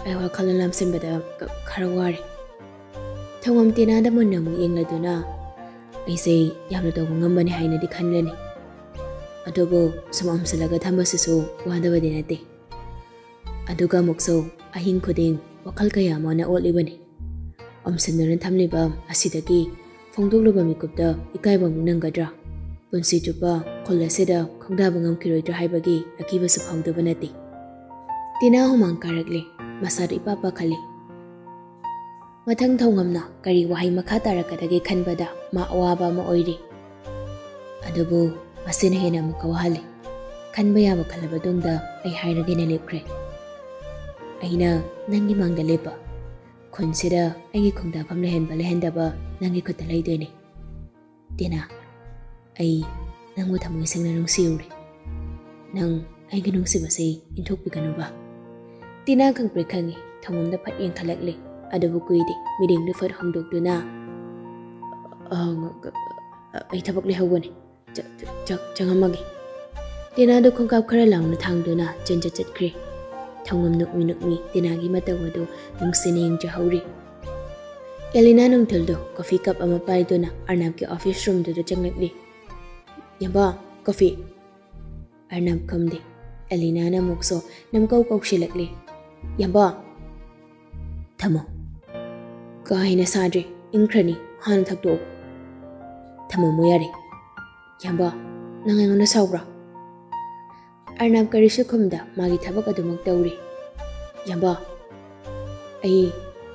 ꯑꯩ ꯋꯥꯈꯜꯅ ꯂꯥꯝꯁꯤꯟꯕꯗ ꯈ-, ꯈꯔ ꯋꯥꯔꯦ꯫ ꯊꯧꯉꯝ ꯇꯦꯅꯥꯗ ꯃꯨꯟꯅ ꯑꯃꯨꯛ ꯌꯦꯡꯂꯗꯨꯅ, "ꯑꯩꯁꯦ ꯌꯥꯝꯅ ꯇꯧꯕ ꯉꯝꯕꯅꯤ ꯍꯥꯏꯅꯗꯤ ꯈꯟꯂꯅꯤ꯫ ꯑꯗꯨꯕꯨ ꯁꯨꯝ ꯑꯣꯝꯁꯤꯜꯂꯒ ꯊꯝꯕꯁꯤꯁꯨ ꯋꯥꯗꯕꯗꯤ ꯅꯠꯇꯦ꯫ ꯑꯗꯨꯒ ꯑꯃꯨꯛꯁꯨ ꯑꯍꯤꯡ ꯈꯨꯗꯤꯡ ꯋꯥꯈꯜ ꯀꯌꯥ ꯑꯃꯅ ꯑꯣꯠꯂꯤꯕꯅꯤ꯫ ꯑꯣꯝꯁꯤꯟꯗꯨꯅ ꯊꯝꯂꯤꯕ ꯑꯁꯤꯗꯒꯤ ꯐꯣꯡꯗꯣꯛꯂꯨꯕ ꯃꯤꯀꯨꯞꯇ ꯏꯀꯥꯏꯕ ꯑꯃꯨꯛ ꯅꯪꯒꯗ꯭ꯔꯥ? ꯄꯨꯟꯁꯤ ꯆꯨꯞꯄ ꯈꯨꯜ ꯑꯁꯤꯗ ꯈꯣꯡꯗꯥꯕ ꯉꯝꯈꯤꯔꯣꯏꯗ꯭ꯔꯥ ꯍꯥꯏꯕꯒꯤ ꯑꯀꯤꯕꯁꯨ ꯐꯥꯎꯗꯕ ꯅꯠꯇꯦ꯫" ꯇꯤꯅꯥ ꯍꯨꯃꯥꯡ ꯀꯥꯔꯛꯂꯦ꯫ ꯃꯁꯥꯗꯨ ꯏꯄꯥ ꯄꯥꯈꯠꯂꯦ꯫ ꯃꯊꯪ ꯊꯧꯉꯝꯅ ꯀꯔꯤ ꯋꯥꯍꯩ ꯃꯈꯥ ꯇꯥꯔꯛꯀꯗꯒꯦ ꯈꯟꯕꯗ ꯃꯥ ꯑꯋꯥꯕ ꯑꯃ ꯑꯣꯏꯔꯤ꯫ ꯑꯗꯨꯕꯨ ꯃꯁꯤꯅ ꯍꯦꯟꯅ ꯑꯃꯨꯛꯀ ꯋꯥꯍꯜꯂꯤ꯫ ꯈꯟꯕ ꯌꯥꯕ ꯈꯜꯂꯕ ꯇꯨꯡꯗ ꯑꯩ ꯍꯥꯏꯔꯒꯦꯅ ꯂꯦꯞꯈ꯭ꯔꯦ꯫ "ꯑꯩꯅ ꯅꯪꯒꯤ ꯃꯥꯡꯗ ꯂꯦꯞꯄ, ꯈꯨꯟꯁꯤꯗ ꯑꯩꯒꯤ ꯈꯣꯡꯗꯥꯐꯝ ꯂꯩꯍꯟꯕ ꯂꯩꯍꯟꯗꯕ ꯅꯪꯒꯤ ꯈꯨꯠꯇ ꯂꯩꯗꯣꯏꯅꯤ꯫ ꯇꯤꯅꯥ, ꯑꯩ ꯅꯪꯕꯨ ꯊꯃꯣꯏ ꯁꯦꯡꯅ ꯅꯨꯡꯁꯤꯔꯨꯔꯦ꯫ ꯅꯪ ꯑꯩꯒꯤ ꯅꯨꯡꯁꯤꯕꯁꯦ ꯏꯟꯊꯣꯛꯄꯤꯒꯅꯨꯕ꯫" ꯇꯤꯅꯥ ꯈꯪꯄ꯭ꯔꯦꯛ ꯈꯪꯉꯤ꯫ ꯊꯧꯉꯝꯗ ꯐꯠ ꯌꯦꯡꯈꯠꯂꯛꯂꯦ꯫ ꯑꯗꯨꯕꯨ ꯀꯨꯏꯗꯦ꯫ ꯃꯤꯠꯌꯦꯡꯗꯨ ꯐꯠ ꯍꯣꯡꯗꯣꯛꯇꯨꯅ, "ꯑ, ꯉ-, ꯀ-, ꯑ, ꯑꯩ ꯊꯕꯛ ꯂꯩꯍꯧꯕꯅꯤ꯫ ꯆ-, ꯆ-, ꯆ-, ꯆꯪꯉꯝꯃꯒꯦ꯫" ꯇꯤꯅꯥꯗꯨ ꯈꯣꯡꯀꯥꯞ ꯈꯔ ꯂꯥꯎꯅ ꯊꯥꯡꯗꯨꯅ ꯆꯦꯟꯆꯠ ꯆꯠꯈ꯭ꯔꯦ꯫ ꯊꯧꯉꯝ ꯅꯣꯛꯃꯤ ꯅꯣꯛꯃꯤ ꯇꯤꯅꯥꯒꯤ ꯃꯇꯧ ꯑꯗꯨ ꯅꯨꯡꯁꯤꯅ ꯌꯦꯡꯖꯍꯧꯔꯤ꯫ ꯑꯦꯂꯤꯅꯥ ꯅꯨꯡꯊꯤꯜꯗꯣ ꯀꯣꯐꯤ ꯀꯞ ꯑꯃ ꯄꯥꯏꯗꯨꯅ ꯑꯔꯅꯥꯞꯀꯤ ꯑꯣꯐꯤꯁ ꯔꯨꯝꯗꯨꯗ ꯆꯪꯂꯛꯂꯤ꯫ "ꯌꯥꯝꯕ, ꯀꯣꯐꯤ!" ꯑꯔꯅꯥꯞ ꯈꯨꯝꯗꯦ꯫ ꯑꯦꯂꯤꯅꯥꯅ ꯑꯃꯨꯛꯁꯨ ꯅꯝꯀꯧ ꯀꯧꯁꯤꯜꯂꯛꯂꯤ꯫ "ꯌꯥꯝꯕ!" "ꯊꯝꯃꯣ꯫ ꯀꯥ ꯍꯦꯟꯅ ꯁꯥꯗ꯭ꯔꯤ, ꯏꯪꯈ꯭ꯔꯅꯤ, ꯍꯥꯟꯅ ꯊꯛꯇꯣꯛꯑꯣ꯫" "ꯊꯝꯃꯝꯃꯣ ꯌꯥꯔꯦ꯫" "ꯌꯥꯝꯕ, ꯅꯪ ꯑꯩꯉꯣꯟꯗ ꯁꯥꯎꯕ꯭ꯔꯥ?" ꯑꯔꯅꯥꯞ ꯀꯔꯤꯁꯨ ꯈꯨꯝꯗ ꯃꯥꯒꯤ ꯊꯕꯛ ꯑꯗꯨꯃꯛ ꯇꯧꯔꯤ꯫ "ꯌꯥꯝꯕ, ꯑꯩ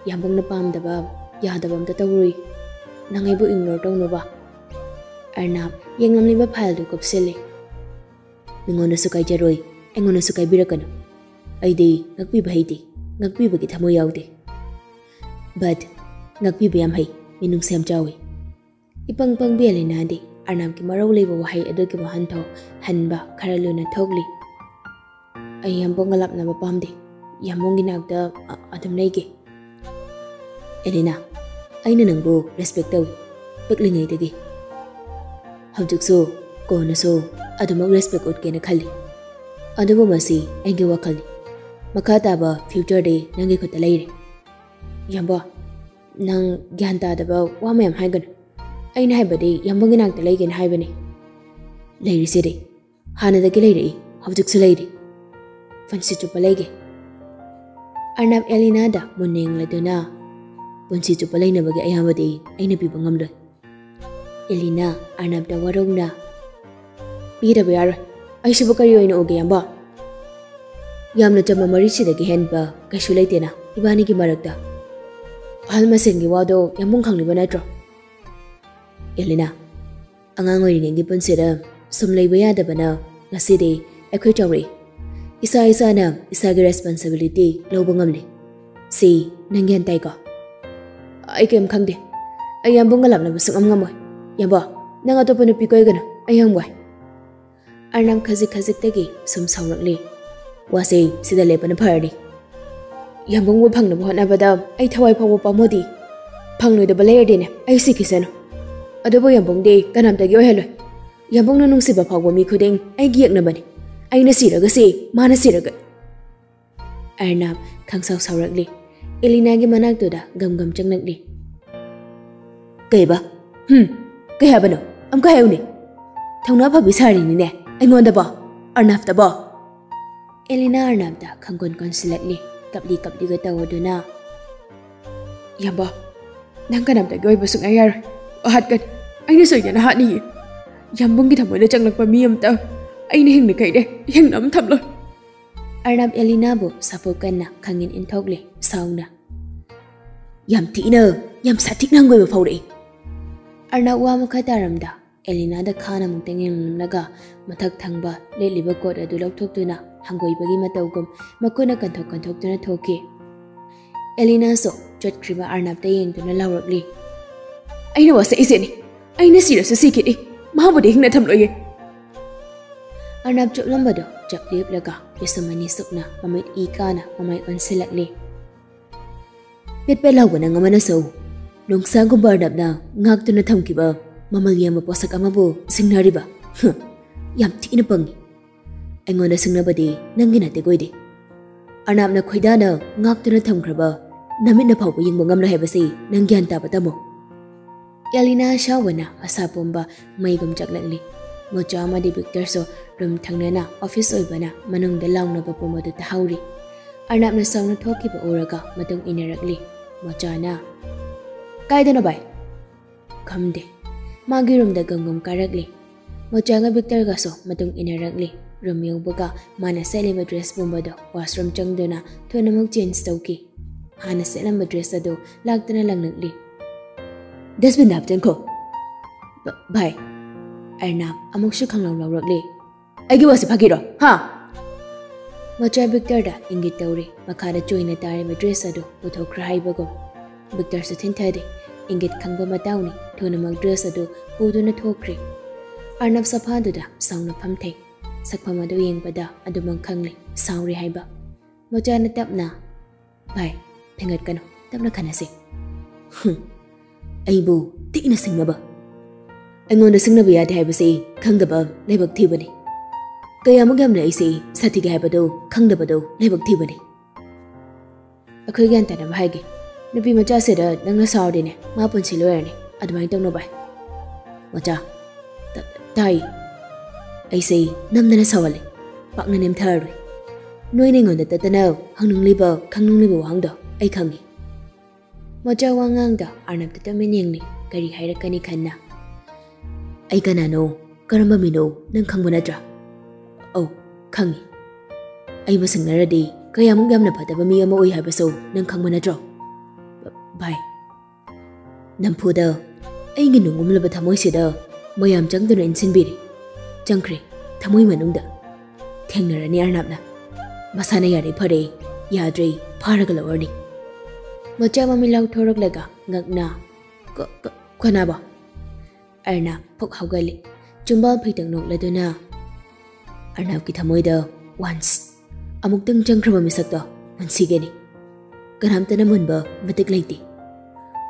ꯌꯥꯝꯕꯨꯡꯅ ꯄꯥꯝꯗꯕ, ꯌꯥꯗꯕ ꯑꯝꯇ ꯇꯧꯔꯣꯏ꯫ ꯅꯪ ꯑꯩꯕꯨ ꯏꯒꯅꯣꯔ ꯇꯧꯅꯨꯕ꯫" ꯑꯔꯅꯥꯞ ꯌꯦꯡꯂꯝꯂꯤꯕ ꯐꯥꯏꯜꯗꯨ ꯀꯨꯞꯁꯤꯜꯂꯤ꯫ "ꯅꯉꯣꯟꯗꯁꯨ ꯀꯥꯏꯖꯔꯣꯏ, ꯑꯩꯉꯣꯟꯗꯁꯨ ꯀꯥꯏꯕꯤꯔꯛꯀꯅꯨ꯫ ꯑꯩꯗꯤ ꯉꯛꯄꯤꯕ ꯍꯩꯇꯦ, ꯉꯛꯄꯤꯕꯒꯤ ꯊꯃꯣꯏ ꯌꯥꯎꯗꯦ꯫ But ꯉꯛꯄꯤꯕ ꯌꯥꯝ ꯍꯩ, ꯃꯤꯅꯨꯡꯁꯤ ꯌꯥꯝ ꯆꯥꯎꯏ꯫" ꯏꯄꯪ ꯄꯪꯕꯤ ꯑꯦꯂꯤꯅꯥꯗꯤ ꯑꯔꯅꯥꯞꯀꯤ ꯃꯔꯧ ꯂꯩꯕ ꯋꯥꯍꯩ ꯑꯗꯨꯒꯤ ꯋꯥꯍꯟꯊꯣꯛ ꯍꯟꯕ ꯈꯔ ꯂꯨꯅ ꯊꯣꯛꯂꯤ꯫ "ꯑꯩ ꯌꯥꯝꯕꯨꯡꯒ ꯂꯥꯞꯅꯕ ꯄꯥꯝꯗꯦ꯫ ꯌꯥꯝꯕꯨꯡꯒꯤ ꯅꯥꯛꯇ ꯑ-, ꯑꯗꯨꯝ ꯂꯩꯒꯦ꯫" "ꯑꯦꯂꯤꯅꯥ, ꯑꯩꯅ ꯅꯪꯕꯨ ꯔꯦꯁꯄꯦꯛ ꯇꯧꯏ, ꯄꯤꯛꯂꯤꯉꯩꯗꯒꯤ꯫ ꯍꯧꯖꯤꯛꯁꯨ, ꯀꯣꯟꯅꯁꯨ ꯑꯗꯨꯃꯛ ꯔꯦꯁꯄꯦꯛ ꯎꯠꯀꯦꯅ ꯈꯜꯂꯤ꯫ ꯑꯗꯨꯕꯨ ꯃꯁꯤ ꯑꯩꯒꯤ ꯋꯥꯈꯜꯅꯤ꯫ ꯃꯈꯥ ꯇꯥꯕ ꯐ꯭ꯌꯨꯆꯔꯗꯤ ꯅꯪꯒꯤ ꯈꯨꯠꯇ ꯂꯩꯔꯦ꯫" "ꯌꯥꯝꯕ, ꯅꯪ ꯒ꯭ꯌꯥꯟ ꯇꯥꯗꯕ ꯋꯥ ꯃꯌꯥꯝ ꯍꯥꯏꯒꯅꯨ꯫ ꯑꯩꯅ ꯍꯥꯏꯕꯗꯤ ꯌꯥꯝꯕꯨꯡꯒꯤ ꯅꯥꯛꯇ ꯂꯩꯒꯦꯅ ꯍꯥꯏꯕꯅꯤ꯫" "ꯂꯩꯔꯤꯁꯤꯗꯤ꯫ ꯍꯥꯟꯅꯗꯒꯤ ꯂꯩꯔꯛꯏ, ꯍꯧꯖꯤꯛꯁꯨ ꯂꯩꯔꯤ꯫ ꯄꯨꯟꯁꯤ ꯆꯨꯞꯄ ꯂꯩꯒꯦ꯫" ꯑꯔꯅꯥꯞ ꯑꯦꯂꯤꯅꯥꯗ ꯃꯨꯟꯅ ꯌꯦꯡꯂꯗꯨꯅ, "ꯄꯨꯟꯁꯤ ꯆꯨꯞꯄ ꯂꯩꯅꯕꯒꯤ ꯑꯌꯥꯕꯗꯤ ꯑꯩꯅ ꯄꯤꯕ ꯉꯝꯂꯣꯏ꯫" ꯑꯦꯂꯤꯅꯥ ꯑꯔꯅꯥꯞꯇ ꯋꯥꯔꯧꯅ, "ꯄꯤꯗꯕ ꯌꯥꯔꯣꯏ꯫ ꯑꯩꯁꯤꯕꯨ ꯀꯔꯤ ꯑꯣꯏꯅ ꯎꯒꯦ, ꯌꯥꯝꯕ? ꯌꯥꯝꯅ ꯆꯝꯕ ꯃꯔꯤꯁꯤꯗꯒꯤ ꯍꯦꯟꯕ ꯀꯩꯁꯨ ꯂꯩꯇꯦꯅ ꯏꯕꯥꯅꯤꯒꯤ ꯃꯔꯛꯇ꯫ ꯑꯍꯜ ꯃꯁꯦꯟꯒꯤ ꯋꯥꯗꯣ ꯌꯥꯝꯕꯨꯡ ꯈꯪꯂꯤꯕ ꯅꯠꯇ꯭ꯔꯣ?" "ꯑꯦꯂꯤꯅꯥ, ꯑꯉꯥꯡ ꯑꯣꯏꯔꯤꯉꯩꯒꯤ ꯄꯨꯟꯁꯤꯗ ꯁꯨꯝ ꯂꯩꯕ ꯌꯥꯗꯕꯅ ꯉꯁꯤꯗꯤ ꯑꯩꯈꯣꯏ ꯆꯥꯎꯔꯛꯏ꯫ ꯏꯁꯥ ꯏꯁꯥꯅ ꯏꯁꯥꯒꯤ ꯔꯦꯁꯄꯣꯟꯁꯤꯕꯤꯂꯤꯇꯤ ꯂꯧꯕ ꯉꯝꯂꯤ꯫ ꯁꯤ ꯅꯪ ꯒ꯭ꯌꯥꯟ ꯇꯥꯏꯀꯣ?" "ꯑꯩ ꯀꯩꯝ ꯈꯪꯗꯦ꯫ ꯑꯩ ꯌꯥꯝꯕꯨꯡꯒ ꯂꯥꯞꯅꯕ ꯁꯨꯡꯉꯝ ꯉꯝꯃꯣꯏ꯫ ꯌꯥꯝꯕꯣ, ꯅꯪ ꯑꯇꯣꯞꯄ ꯅꯨꯄꯤ ꯀꯣꯏꯒꯅꯨ, ꯑꯩ ꯌꯥꯝ ꯋꯥꯏ꯫" ꯑꯔꯅꯥꯞ ꯈꯖꯤꯛ ꯈꯖꯤꯛꯇꯒꯤ ꯁꯨꯝ ꯁꯥꯎꯔꯛꯂꯤ꯫ "ꯋꯥꯁꯦ ꯁꯤꯗ ꯂꯦꯞꯄꯅ ꯐꯔꯅꯤ꯫ ꯌꯥꯝꯕꯨꯡꯕꯨ ꯐꯪꯅꯕ ꯍꯣꯠꯅꯕꯗ ꯑꯩ ꯊꯋꯥꯏ ꯐꯥꯎꯕ ꯄꯥꯝꯃꯨꯗꯦ꯫ ꯐꯪꯂꯣꯏꯗꯕ ꯂꯩꯔꯗꯤꯅꯦ, ꯑꯩ ꯁꯤꯈꯤꯁꯅꯨ꯫ ꯑꯗꯨꯕꯨ ꯌꯥꯝꯕꯨꯡꯗꯤ ꯀꯅꯥꯝꯇꯒꯤ ꯑꯣꯏꯍꯜꯂꯣꯏ꯫ ꯌꯥꯝꯕꯨꯡꯅ ꯅꯨꯡꯁꯤꯕ ꯐꯥꯎꯕ ꯃꯤ ꯈꯨꯗꯤꯡ ꯑꯩꯒꯤ ꯌꯦꯛꯅꯕꯅꯤ꯫ ꯑꯩꯅ ꯁꯤꯔꯒ ꯁꯤ, ꯃꯥꯅ ꯁꯤꯔꯒ꯫" ꯑꯔꯅꯥꯞ ꯈꯪꯁꯥꯎ ꯁꯥꯎꯔꯛꯂꯤ꯫ ꯑꯦꯂꯤꯅꯥꯒꯤ ꯃꯅꯥꯛꯇꯨꯗ ꯒꯝ ꯒꯝ ꯆꯪꯂꯛꯂꯤ꯫ ꯀꯩꯕ? ꯍꯨꯝ, ꯀꯩ ꯍꯥꯏꯕꯅꯣ? ꯑꯃꯨꯛꯀ ꯍꯥꯏꯌꯨꯅꯦ꯫ ꯊꯧꯅꯥ ꯐꯕꯤ ꯁꯥꯔꯤꯅꯤꯅꯦ꯫ ꯑꯩꯉꯣꯟꯗꯕꯣ? ꯑꯔꯅꯥꯞꯇꯕꯣ? ꯑꯦꯂꯤꯅꯥ ꯑꯔꯅꯥꯞꯇ ꯈꯪꯒꯣꯟ ꯀꯣꯟꯁꯤꯜꯂꯛꯂꯤ꯫ ꯀꯞꯂꯤ ꯀꯞꯂꯤꯒ ꯇꯧꯗꯨꯅ, "ꯏꯌꯥꯝꯕ, ꯅꯪ ꯀꯅꯥꯝꯇꯒꯤ ꯑꯣꯏꯕ ꯁꯨꯡꯌꯥ ꯌꯥꯔꯣꯏ꯫ ꯍꯥꯠꯀꯅꯤ꯫ ꯑꯩꯅ ꯁꯣꯏꯗꯅ ꯍꯥꯠꯅꯤꯌꯦ꯫ ꯌꯥꯝꯕꯨꯡꯒꯤ ꯊꯃꯣꯏꯗ ꯆꯪꯂꯛꯄ ꯃꯤ ꯑꯃꯇ ꯑꯩꯅ ꯍꯤꯡꯂꯤꯈꯩꯗꯤ ꯍꯤꯡꯅꯕ ꯊꯝꯂꯣꯏ꯫" ꯑꯔꯅꯥꯞ ꯑꯦꯂꯤꯅꯥꯕꯨ ꯁꯥꯐꯨ ꯀꯟꯅ ꯈꯪꯏꯟ ꯏꯟꯊꯣꯛꯂꯦ ꯁꯥꯎꯅ꯫ "ꯌꯥꯝ ꯊꯤꯅ, ꯌꯥꯝ ꯁꯥꯊꯤꯅ ꯍꯪꯒꯣꯏꯕ ꯐꯥꯎꯔꯛꯏ꯫" ꯑꯔꯅꯥꯞ ꯋꯥ ꯃꯈꯥ ꯇꯥꯔꯝꯗ ꯑꯦꯂꯤꯅꯥꯗ ꯈꯥꯅ ꯑꯃꯨꯛꯇꯪ ꯌꯦꯡꯂꯝꯂꯒ ꯃꯊꯛ ꯊꯪꯕ ꯂꯤꯠꯂꯤꯕ ꯀꯣꯠ ꯑꯗꯨ ꯂꯧꯊꯣꯛꯇꯨꯅ ꯍꯪꯒꯣꯏꯕꯒꯤ ꯃꯇꯧꯒꯨꯝ ꯃꯈꯨꯠꯅ ꯀꯟꯊꯣꯛ ꯀꯟꯊꯣꯛꯇꯨꯅ ꯊꯣꯛꯈꯤ꯫ ꯑꯦꯂꯤꯅꯥꯁꯨ ꯆꯠꯈ꯭ꯔꯤꯕ ꯑꯔꯅꯥꯞꯇ ꯌꯦꯡꯗꯨꯅ ꯂꯥꯎꯔꯛꯂꯤ, "ꯑꯩꯅ ꯋꯥꯁꯛꯏꯁꯦꯅꯤ꯫ ꯑꯩꯅ ꯁꯤꯔꯁꯨ ꯁꯤꯈꯤꯅꯤ꯫ ꯃꯥꯕꯨꯗꯤ ꯍꯤꯡꯅ ꯊꯝꯂꯣꯏꯌꯦ꯫" ꯑꯔꯅꯥꯞ ꯆꯣꯞꯂꯝꯕꯗꯣ ꯆꯞ ꯂꯦꯞꯂꯒ ꯄꯤꯁꯨꯝ ꯑꯅꯤ ꯁꯨꯞꯅ ꯃꯃꯤꯠ ꯏ ꯀꯥꯅ ꯃꯃꯥꯏ ꯑꯣꯟꯁꯤꯜꯂꯛꯂꯤ꯫ ꯄꯦꯠ ꯄꯦꯠ ꯂꯥꯎꯕ ꯅꯪ ꯑꯃꯅꯁꯨ ꯅꯣꯡꯁꯥꯒꯨꯝꯕ ꯑꯔꯅꯥꯞꯅ ꯉꯥꯛꯇꯨꯅ ꯊꯝꯈꯤꯕ ꯃꯃꯜ ꯌꯥꯝꯕ ꯄꯣꯠꯁꯛ ꯑꯃꯕꯨ ꯁꯤꯡꯅꯔꯤꯕ? ꯍꯨꯝ, ꯌꯥꯝ ꯊꯤꯅ ꯄꯪꯉꯤ꯫ ꯑꯩꯉꯣꯟꯗ ꯁꯤꯡꯅꯕꯗꯤ ꯅꯪꯒꯤ ꯅꯥꯇꯩ ꯑꯣꯏꯗꯦ꯫ ꯑꯔꯅꯥꯞꯅ ꯈꯣꯏꯗꯥꯅ ꯉꯥꯛꯇꯨꯅ ꯊꯝꯈ꯭ꯔꯕ ꯅꯃꯤꯠꯅ ꯐꯥꯎꯕ ꯌꯦꯡꯕ ꯉꯝꯂꯣꯏ ꯍꯥꯏꯕꯁꯤ ꯅꯪ ꯒ꯭ꯌꯥꯟ ꯇꯥꯕ ꯇꯝꯃꯣ꯫ ꯑꯦꯂꯤꯅꯥ ꯑꯁꯥꯎꯕꯅ ꯃꯁꯥ ꯄꯨꯝꯕ ꯃꯩꯒꯨꯝ ꯆꯥꯛꯂꯛꯂꯤ꯫ ꯃꯣꯆꯥ ꯑꯃꯗꯤ ꯚꯤꯛꯇꯔꯁꯨ ꯔꯨꯝ ꯊꯪꯅꯅ ꯑꯣꯐꯤꯁ ꯑꯣꯏꯕꯅ ꯃꯅꯨꯡꯗ ꯂꯥꯎꯅꯕ ꯄꯨꯝꯕꯗꯨ ꯇꯥꯍꯧꯔꯤ꯫ ꯑꯔꯅꯥꯞꯅ ꯁꯥꯎꯅ ꯊꯣꯛꯈꯤꯕ ꯎꯔꯒ ꯃꯇꯨꯡ ꯏꯟꯅꯔꯛꯂꯤ꯫ ꯃꯣꯆꯥꯅ, "ꯀꯥꯏꯗꯅꯣ ꯚꯥꯏ?" "ꯈꯪꯗꯦ꯫" ꯃꯥꯒꯤ ꯔꯨꯝꯗ ꯒꯝꯒꯝ ꯀꯥꯔꯛꯂꯤ꯫ ꯃꯣꯆꯥꯒ ꯚꯤꯛꯇꯔꯒꯁꯨ ꯃꯇꯨꯡ ꯏꯟꯅꯔꯛꯂꯤ꯫ ꯔꯨꯝ ꯌꯧꯕꯒ ꯃꯥꯅ ꯁꯦꯠꯂꯤꯕ ꯗ꯭ꯔꯦꯁ ꯄꯨꯝꯕꯗꯣ ꯋꯥꯁꯔꯨꯝ ꯆꯪꯗꯨꯅ ꯊꯨꯅꯃꯛ ꯆꯦꯟꯖ ꯇꯧꯈꯤ꯫ ꯍꯥꯟꯅ ꯁꯦꯠꯂꯝꯕ ꯗ꯭ꯔꯦꯁ ꯑꯗꯨ ꯂꯥꯛꯇꯅ ꯂꯪꯂꯛꯂꯤ꯫ "ꯗꯁꯕꯤꯟꯗ ꯍꯥꯞꯆꯤꯟꯈꯣ꯫" "ꯚ-, ꯚꯥꯏ꯫" ꯑꯔꯅꯥꯞ ꯑꯃꯨꯛꯁꯨ ꯈꯪꯂꯧ ꯂꯧꯔꯛꯂꯤ꯫ "ꯑꯩꯒꯤ ꯋꯥꯁꯤ ꯐꯥꯒꯤꯔꯣ, ꯍꯥ?" ꯃꯣꯆꯥ ꯚꯤꯛꯇꯔꯗ ꯏꯪꯒꯤꯠ ꯇꯧꯔꯤ꯫ ꯃꯈꯥꯗ ꯆꯣꯏꯅ ꯇꯥꯔꯤꯕ ꯗ꯭ꯔꯦꯁ ꯑꯗꯨ ꯄꯨꯊꯣꯛꯈ꯭ꯔ ꯍꯥꯏꯕꯒꯨꯝ꯫ ꯚꯤꯛꯇꯔꯁꯨ ꯊꯤꯟꯊꯗꯦ꯫ ꯏꯪꯒꯤꯠ ꯈꯪꯕ ꯃꯇꯥꯎꯅꯤ꯫ ꯊꯨꯅꯃꯛ ꯗ꯭ꯔꯦꯁ ꯑꯗꯨ ꯄꯨꯗꯨꯅ ꯊꯣꯛꯈ꯭ꯔꯦ꯫ ꯑꯔꯅꯕ ꯁꯣꯐꯥꯗꯨꯗ ꯁꯥꯎꯅ ꯐꯝꯊꯩ꯫ ꯁꯛꯐꯝ ꯑꯗꯨ ꯌꯦꯡꯕꯗ ꯑꯗꯨꯃꯛ ꯈꯪꯂꯦ, ꯁꯥꯎꯔꯦ ꯍꯥꯏꯕ꯫ ꯃꯣꯆꯥꯅ ꯇꯞꯅ, "ꯚꯥꯏ, ꯐꯦꯡꯒꯠꯀꯅꯨ, ꯇꯞꯅ ꯈꯟꯅꯁꯤ꯫" "ꯍꯨꯝ, ꯑꯩꯕꯨ ꯇꯤꯛꯅ ꯁꯤꯡꯅꯕ? ꯑꯩꯉꯣꯟꯗ ꯁꯤꯡꯅꯕ ꯌꯥꯗꯦ ꯍꯥꯏꯕꯁꯤ ꯈꯪꯗꯕ ꯂꯥꯏꯕꯛ ꯊꯤꯕꯅꯤ꯫ ꯀꯌꯥꯃꯨꯛ ꯌꯥꯝꯅ ꯑꯩꯁꯤ ꯁꯥꯊꯤꯒꯦ ꯍꯥꯏꯕꯗꯨ ꯈꯪꯗꯕꯗꯨ ꯂꯥꯏꯕꯛ ꯊꯤꯕꯅꯤ꯫" "ꯑꯩꯈꯣꯏ ꯒ꯭ꯌꯥꯟ ꯇꯥꯅꯕ ꯍꯥꯏꯒꯦ꯫ ꯅꯨꯄꯤ ꯃꯆꯥꯁꯤꯗ ꯅꯪꯅ ꯁꯥꯎꯔꯗꯤꯅꯦ, ꯃꯥ ꯄꯨꯟꯁꯤ ꯂꯣꯏꯔꯅꯤ꯫ ꯑꯗꯨꯃꯥꯏꯅ ꯇꯧꯅꯣ ꯚꯥꯏ꯫ ꯃꯣꯆꯥ, ꯇ-, ꯇꯥꯏ꯫ ꯑꯩꯁꯦ ꯅꯝꯗꯅ ꯁꯥꯎꯍꯜꯂꯦ꯫ ꯄꯥꯛꯅ ꯅꯦꯝꯊꯔꯔꯣꯏ꯫ ꯅꯣꯏꯅ ꯑꯩꯉꯣꯟꯗ ꯇꯠꯇꯅ ꯍꯪꯅꯤꯡꯂꯤꯕ, ꯈꯪꯅꯤꯡꯂꯤꯕ ꯋꯥꯍꯪꯗꯣ ꯑꯩ ꯈꯪꯉꯤ꯫ ꯃꯣꯆꯥ ꯋꯥꯉꯥꯡꯗ ꯑꯔꯅꯕꯇ ꯇꯨꯃꯤꯟ ꯌꯦꯡꯂꯤ꯫ ꯀꯔꯤ ꯍꯥꯏꯔꯛꯀꯅꯤ ꯈꯟꯅ꯫ "ꯑꯩ ꯀꯅꯥꯅꯣ? ꯀꯔꯝꯕ ꯃꯤꯅꯣ? ꯅꯪ ꯈꯪꯕ ꯅꯠꯇ꯭ꯔꯥ?" "ꯑꯧ, ꯈꯪꯉꯤ꯫ ꯑꯩꯕꯨ ꯁꯤꯡꯅꯔꯗꯤ ꯀꯌꯥꯃꯨꯛ ꯌꯥꯝꯅ ꯐꯠꯇꯕ ꯃꯤ ꯑꯃ ꯑꯣꯏ ꯍꯥꯏꯕꯁꯨ ꯅꯪ ꯈꯪꯕ ꯅꯠꯇ꯭ꯔꯣ?" "ꯚꯥꯏ, ꯅꯝꯐꯨꯗ ꯑꯩꯒꯤ ꯅꯨꯡꯒꯨꯝꯂꯕ ꯊꯃꯣꯏꯁꯤꯗ ꯃꯌꯥꯝ ꯆꯪꯗꯨꯅ ꯏꯟꯁꯤꯟꯕꯤꯔꯦ꯫ ꯆꯪꯈ꯭ꯔꯦ ꯊꯃꯣꯏ ꯃꯅꯨꯡꯗ꯫ ꯊꯦꯡꯅꯔꯅꯤ ꯑꯔꯅꯕꯅ꯫ ꯃꯁꯥꯅ ꯌꯥꯔꯦ ꯐꯔꯦ, ꯌꯥꯗ꯭ꯔꯦ ꯐꯥꯔꯒ ꯂꯧꯔꯅꯤ꯫" ꯃꯣꯆꯥ ꯃꯃꯤꯠ ꯂꯥꯎꯊꯣꯔꯛꯂꯒ ꯉꯛꯅ, "ꯀ-, ꯀ-, ꯀꯅꯥꯕ?" ꯑꯔꯅꯕ ꯐꯨꯛ ꯍꯧꯒꯠꯂꯤ꯫ ꯆꯨꯝꯕꯥꯜ ꯐꯩꯇꯪ ꯅꯣꯛꯂꯗꯨꯅ ꯑꯔꯅꯕꯀꯤ ꯊꯃꯣꯏꯗ once ꯑꯃꯨꯛꯇꯪ ꯆꯪꯈ꯭ꯔꯕ ꯃꯤꯁꯛꯇꯣ ꯃꯨꯟꯁꯤꯒꯅꯤ꯫ ꯀꯅꯥꯝꯇꯅ ꯃꯨꯟꯕ ꯃꯇꯤꯛ ꯂꯩꯇꯦ꯫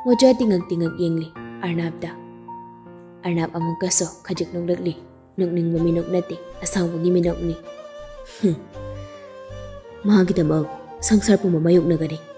ꯃꯣꯆꯥ ꯇꯤꯡꯉꯛ ꯇꯤꯡꯉꯛ ꯌꯦꯡꯂꯤ ꯑꯔꯅꯕꯇ꯫ ꯑꯔꯅꯕ ꯑꯃꯨꯛꯀꯁꯨ ꯈꯖꯤꯛ ꯅꯣꯛꯂꯛꯂꯤ꯫ ꯅꯣꯛꯅꯤꯡꯕ ꯃꯤꯅꯣꯛ ꯅꯠꯇꯦ, ꯑꯁꯥꯎꯕꯒꯤ ꯃꯤꯅꯣꯛꯅꯤ꯫ "ꯍꯨꯝ꯫ ꯃꯥꯒꯤꯗꯃꯛ ꯁꯪꯁꯥꯔ ꯄꯨꯝꯕ ꯃꯥꯌꯣꯛꯅꯒꯅꯤ꯫